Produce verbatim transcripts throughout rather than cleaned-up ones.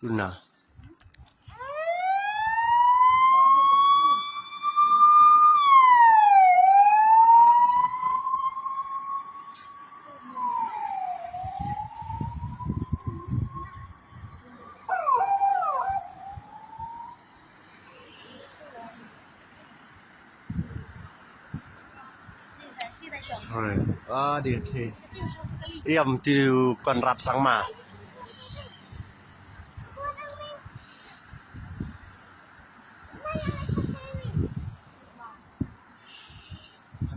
Luna. Hoi. Ah, dia the. Iam tiu Conrad Sangma.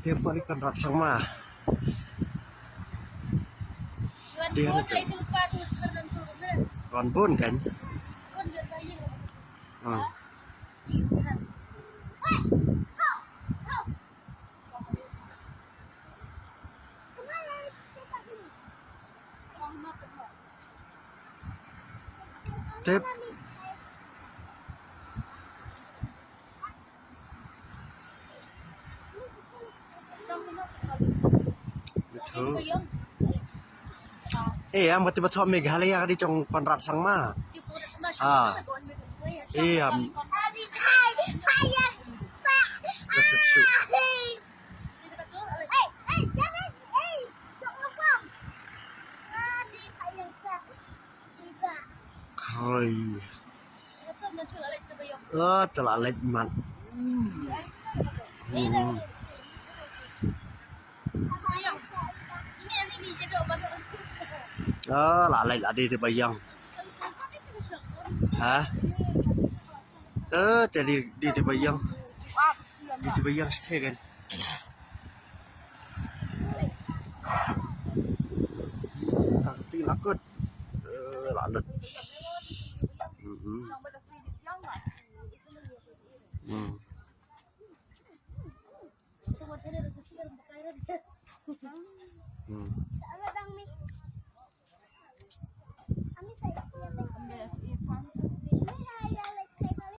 Dia pali Conrad Sangma. Dia tu. Wan bun kan? Hmm. Tip. Betul. Eh, yang betul-betul Meghalaya ka dei jong Conrad Sangma. Ah. Eh, am. Betul. Kai. Ah, te la leit mat. Hmm. Ah, la leit la dei te ba ïeng. Ha? Eh, te dei, dei te ba ïeng. Dei te ba ïeng stet kan. Tang ti la kut. Eh, la lut. Hmm. Hmm. Hmm.